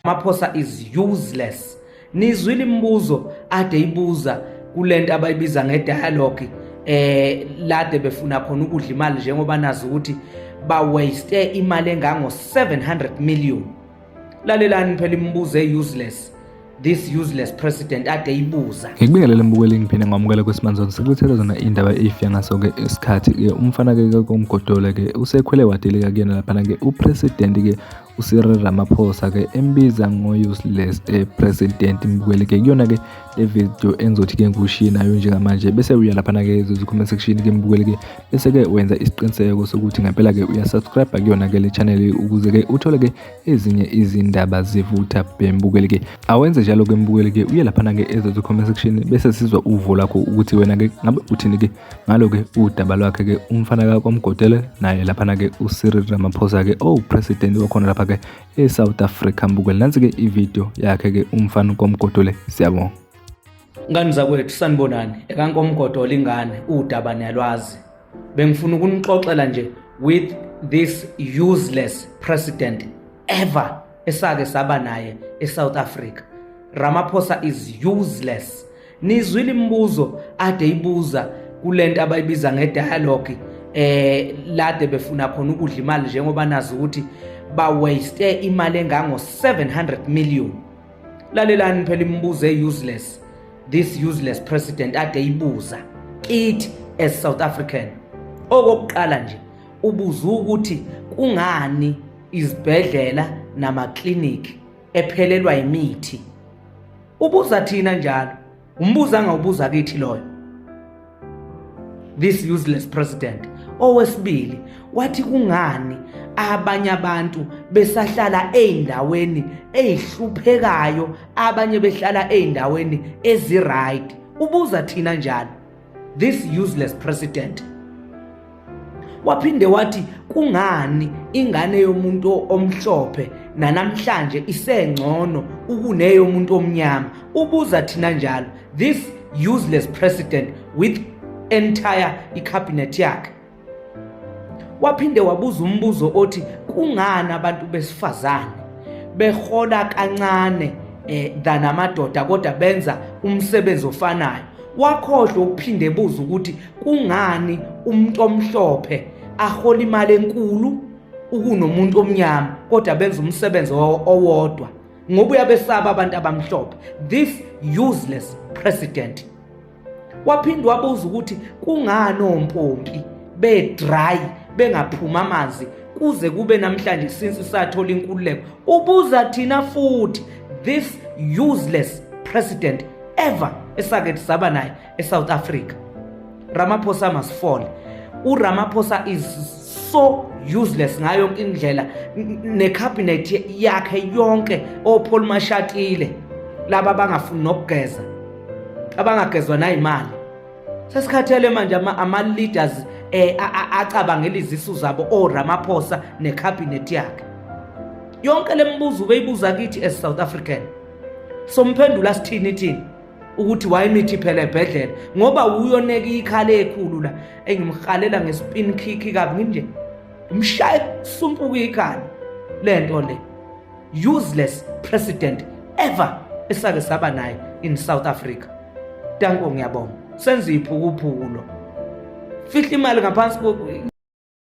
Ramaphosa is useless. Nizwile imibuzo ade ibuza kulento abayibiza ngedialogue, lade befuna khona ukudla imali, njengoba nazi ukuthi ba waste imali engango 700 million. Lalelani phela imibuzo e-useless this useless president ade ibuza. Ngikubingelele mbukeli, ngiphinde ngamukela kwesimanzoni. Sikulethela zona indaba efika ngaso-ke isikhathi-ke. Umfana-ke komgodola-ke usekhwele wadeleka kuyena laphana-ke upresident-ke uCyril Ramaphosa-ke, embiza ngo-useless president. Mbukeli-ke, kuyona-ke le video engizothi-ke ngikushiye nayo njengamanje, bese uya laphana-ke comment section-ke mbukeli-ke, bese-ke wenza isiqiniseko sokuthi ngempela-ke uyasubscribe kuyona-ke le channel ukuze-ke uthole-ke ezinye izindaba zivutha bembukeli-ke. Awenze njalo-ke mbukeli-ke, uye laphana-ke ezothi comment section, bese sizwa uvo lakho ukuthi wena-ke ngabe uthini-ke ngalo-ke udaba lwakhe-ke umfana kaKwaMgodele naye laphana-ke uCyril Ramaphosa-ke, owu-president wakhona lapha-ke e-South Africa. Mbukeli, nansi-ke ividiyo yakhe-ke umfana kaMgodole. Siyabonga. Ngani zakwethu, sanibonani. Ekankomgodola ingane, udaba niyalwazi. Bengifuna ukunixoxela nje with this useless president ever esake saba naye eSouth Africa. Ramaphosa is useless. Nizwile imibuzo ade ibuza kulento abayibiza ngedialogue, lade befuna khona ukudla imali, njengoba nazi ukuthi ba waste imali engango 700 million. Lalelani phela imibuzo e-useless this useless president ade ibuza kithi as South African. Okokuqala nje, ubuza ukuthi kungani izibhedlela namakliniki ephelelwa imithi. Ubuza thina njalo, umbuzo angawubuza kithi loyo, this useless president. Owesibili, wathi kungani abanye abantu besahlala ey'ndaweni ey'hluphekayo, abanye behlala ey'ndaweni ezi-right. Ubuza thina njalo, this useless president. Waphinde wathi kungani ingane yomuntu omhlophe nanamhlanje isengcono ukuneyomuntu omnyama. Ubuza thina njalo, this useless president with entire icabinet yakhe. Waphinde wabuza umbuzo othi kungani abantu besifazane behola kancane than amadoda kodwa benza umsebenzi ofanayo. Wakhohlwa ukuphinde ebuza ukuthi kungani umuntu omhlophe ahola imali enkulu ukunomuntu omnyama kodwa benza umsebenzi owodwa, ngoba uyabesaba abantu abamhlophe, this useless president. Waphinde wabuza ukuthi kungani ompompi bedry, bengaphuma amanzi kuze kube namhlanje since sathola inkululeko. Ubuza thina futhi, this useless president ever esake saba naye eSouth Africa. Ramaphosa must fall. uRamaphosa is so useless ngayo yonke indlela, necabinet yakhe yonke, oPaul Mashatile laba abangafuni nokugeza, abangagezwa nayimali. Sesikhathele manje ama leaders acabangela izisu zabo, oRamaphosa necabinet yakhe yonke. Lembuzo beyibuza kithi as South African, somphendula sithini thini ukuthi wayimithi phela ebhedlela, ngoba uyoneka ikhala ekhulu la engimhalela ngespin kick kabi nje, ngimshaye kusumpuka ikhala lento le. Useless president ever esake saba naye in South Africa. Danko, ngiyabonga. Senza iphukuphuku lo, fihla imali ngaphansi.